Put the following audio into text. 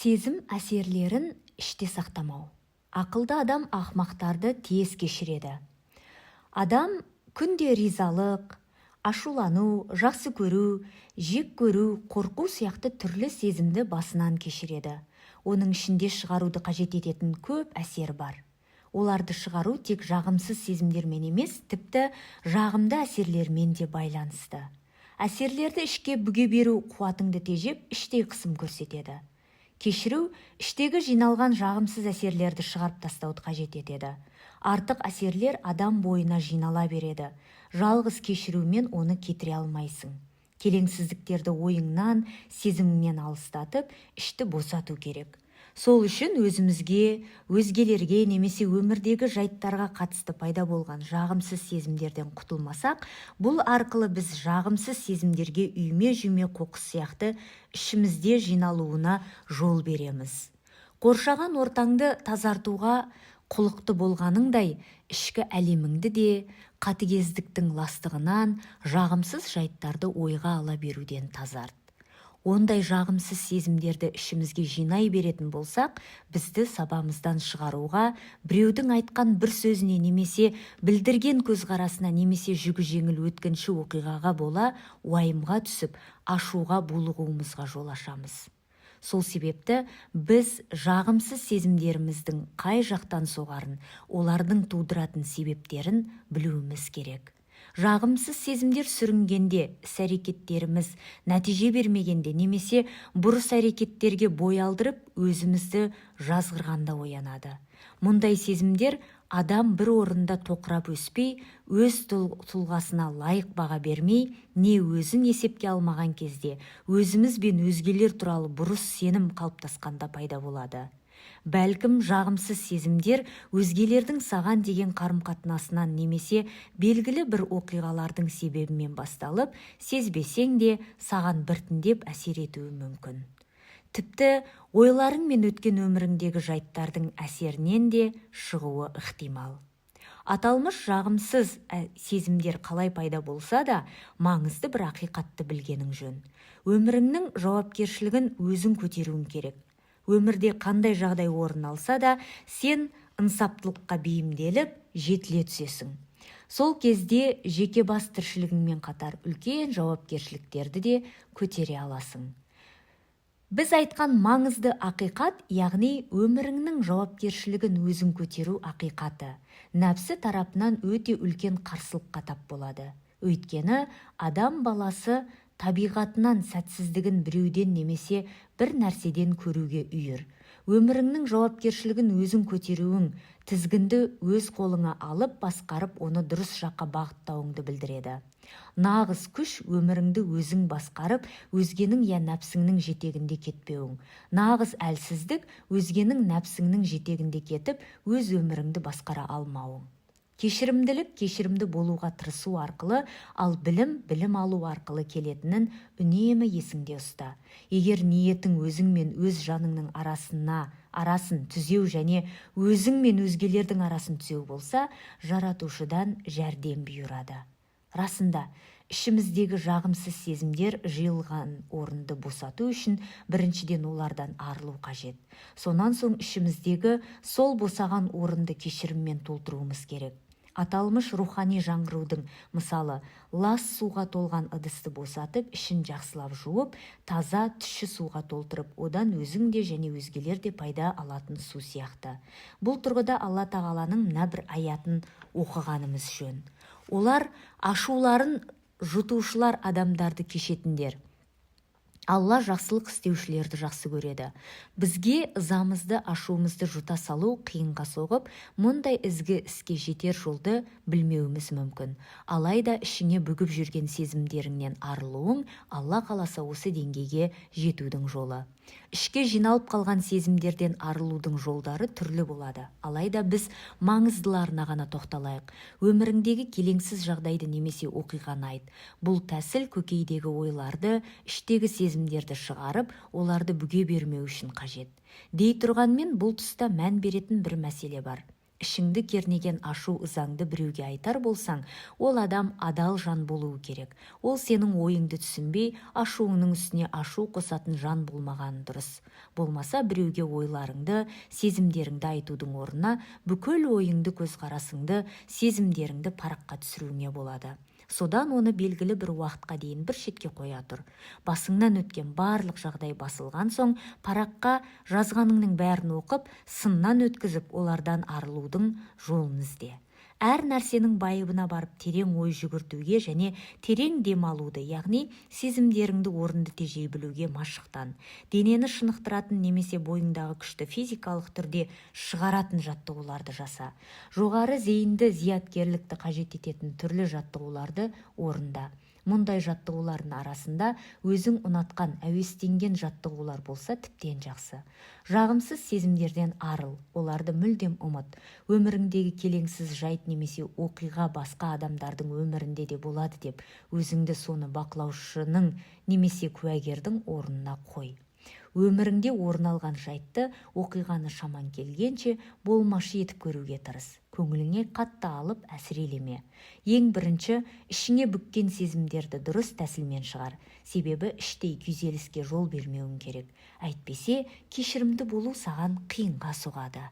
Сезім әсерлерін іште сақтамау. Ақылды адам ақымақтарды тез кешіреді. Адам күнде ризалық, ашулану, жақсы көру, жек көру, қорқу сияқты түрлі сезімді басынан кешіреді. Оның ішінде шығаруды қажет ететін көп әсер бар. Оларды шығару тек жағымсыз сезімдермен емес, тіпті жағымды әсерлермен де байланысты. Әсерлерді ішке бүге беру қуатыңды тежеп, іштей қысым көрсетеді. Кешіру іштегі жиналған жағымсыз әсерлерді шығарып тастауды қажет етеді. Артық әсерлер адам бойына жинала береді. Жалғыз кешірумен оны кетіре алмайсың. Келеңсіздіктерді ойыңнан, сезіміңнен алыстатып, ішті босату керек. Сол үшін өзімізге, өзгелерге немесе өмірдегі жайттарға қатысты пайда болған жағымсыз сезімдерден құтылмасақ, бұл арқылы біз жағымсыз сезімдерге үйме-жүйме қоқыс сияқты ішімізде жиналуына жол береміз. Қоршаған ортаңды тазартуға құлықты болғаныңдай, ішкі әлеміңді де қатыгездіктің ластығынан, жағымсыз жайттарды ойға ала беруден тазарт. Ондай жағымсыз сезімдерді ішімізге жинай беретін болсақ, бізді сабамыздан шығаруға, біреудің айтқан бір сөзіне немесе білдірген көзқарасына немесе жүгі жеңіл өткінші оқиғаға бола уайымға түсіп, ашуға булығуымызға жол ашамыз. Сол себепті біз жағымсыз сезімдеріміздің қай жақтан соғарын, олардың тудыратын себептерін білуіміз керек. Жағымсыз сезімдер сүрінгенде, іс-әрекеттеріміз нәтиже бермегенде немесе бұрыс әрекеттерге бой алдырып, өзімізді жазғырғанда оянады. Мұндай сезімдер адам бір орында тоқырап өспей, өз тұлғасына лайық баға бермей, не өзін есепке алмаған кезде, өзіміз бен өзгелер туралы бұрыс сенім қалыптасқанда пайда болады. Бәлкім, жағымсыз сезімдер өзгелердің саған деген қарым-қатынасынан немесе белгілі бір оқиғалардың себебімен басталып, сезбесең де саған біртіндеп әсер етуі мүмкін. Тіпті ойларың мен өткен өміріңдегі жайттардың әсерінен де шығуы ықтимал. Аталмыш жағымсыз сезімдер қалай пайда болса да, маңызды бір ақиқатты білгенің жөн. Өміріңнің жауапкершілігін өзің көтеруің керек. Өмірде қандай жағдай орын алса да, сен ынсаптылыққа бейімделіп, жетіле түсесің. Сол кезде жеке бас тіршілігіңмен қатар үлкен жауапкершіліктерді де көтере аласың. Біз айтқан маңызды ақиқат, яғни өміріңнің жауапкершілігін өзің көтеру ақиқаты, нәпсі тарапынан өте үлкен қарсылыққа тап болады. Өйткені адам баласы табиғатынан сәтсіздігін біреуден немесе бір нәрседен көруге үйір. Өміріңнің жауапкершілігін өзің көтеруің, тізгінді өз қолыңа алып, басқарып, оны дұрыс жаққа бағыттауыңды білдіреді. Нағыз күш өміріңді өзің басқарып, өзгенің я нәпсіңнің жетегінде кетпеуің. Нағыз әлсіздік өзгенің, нәпсіңнің жетегінде кетіп, өз өміріңді басқара алмауың. Кешірімділік кешірімді болуға тырысу арқылы, ал білім білім алу арқылы келетінін үнемі есіңде ұста. Егер ниетің өзің мен өз жаныңның арасын түзеу және өзің мен өзгелердің арасын түзеу болса, Жаратушыдан жәрдем бұйырады. Расында, ішіміздегі жағымсыз сезімдер жиылған орынды босату үшін біріншіден олардан арылу қажет. Сонан соң ішіміздегі сол босаған орынды кешіріммен толтыруымыз керек. Аталмыш рухани жаңғырудың мысалы лас суға толған ыдысты босатып, ішін жақсылап жуып, таза тұщы суға толтырып, одан өзің де және өзгелер де пайда алатын су сияқты. Бұл тұрғыда Алла Тағаланың мына бір аятын оқығанымыз жөн. Олар ашуларын жұтушылар, адамдарды кешетіндер. Алла жақсылық істеушілерді жақсы көреді. Бізге ызамызды, ашуымызды жұта салу қиынға соғып, мұндай ізгі іске жетер жолды білмеуіміз мүмкін. Алайда ішіңе бүгіп жүрген сезімдеріңнен арылуың, Алла қаласа, осы деңгейге жетудің жолы. Ішке жиналып қалған сезімдерден арылудың жолдары түрлі болады. Алайда біз маңыздыларына ғана тоқталайық. Өміріңдегі келеңсіз жағдайды немесе оқиғаны айт. Бұл тәсіл көкейдегі ойларды, іштегі сезімдерді шығарып, оларды бүге бермеу үшін қажет. Дей тұрғанмен, бұл тұста мән беретін бір мәселе бар. Ішіңді кернеген ашу-ызаңды біреуге айтар болсаң, ол адам адал жан болуы керек. Ол сенің ойыңды түсінбей, ашуыңның үстіне ашу қосатын жан болмағаны дұрыс. Болмаса біреуге ойларыңды, сезімдеріңді айтудың орнына бүкіл ойыңды, көзқарасыңды, сезімдеріңді параққа түсіруіңе болады. Содан оны белгілі бір уақытқа дейін бір шетке қоя тұр. Басыңнан өткен барлық жағдай басылған соң, параққа жазғаныңның бәрін оқып, сыннан өткізіп, олардан арылудың жолын ізде. Әр нәрсенің байыбына барып, терең ой жүгіртуге және терең дем алуды, яғни сезімдеріңді орынды тежей білуге машықтан. Денені шынықтыратын немесе бойыңдағы күшті физикалық түрде шығаратын жаттығуларды жаса. Жоғары зейінді зияткерлікті қажет ететін түрлі жаттығуларды орында. Мұндай жаттығулардың арасында өзің ұнатқан, әуестенген жаттығулар болса, тіптен жақсы. Жағымсыз сезімдерден арыл, оларды мүлдем ұмыт. Өміріңдегі келеңсіз жайт немесе оқиға басқа адамдардың өмірінде де болады деп, өзіңді соны бақылаушының немесе куәгердің орнына қой. Өміріңде орын алған жайтты, оқиғаны шамаң келгенше болмашы етіп көруге тырыс. Көңіліңе қатты алып, әсірелеме. Ең бірінші ішіңе бүккен сезімдерді дұрыс тәсілмен шығар. Себебі іштей күйзеліске жол бермеуің керек. Әйтпесе кешірімді болу саған қиынға соғады.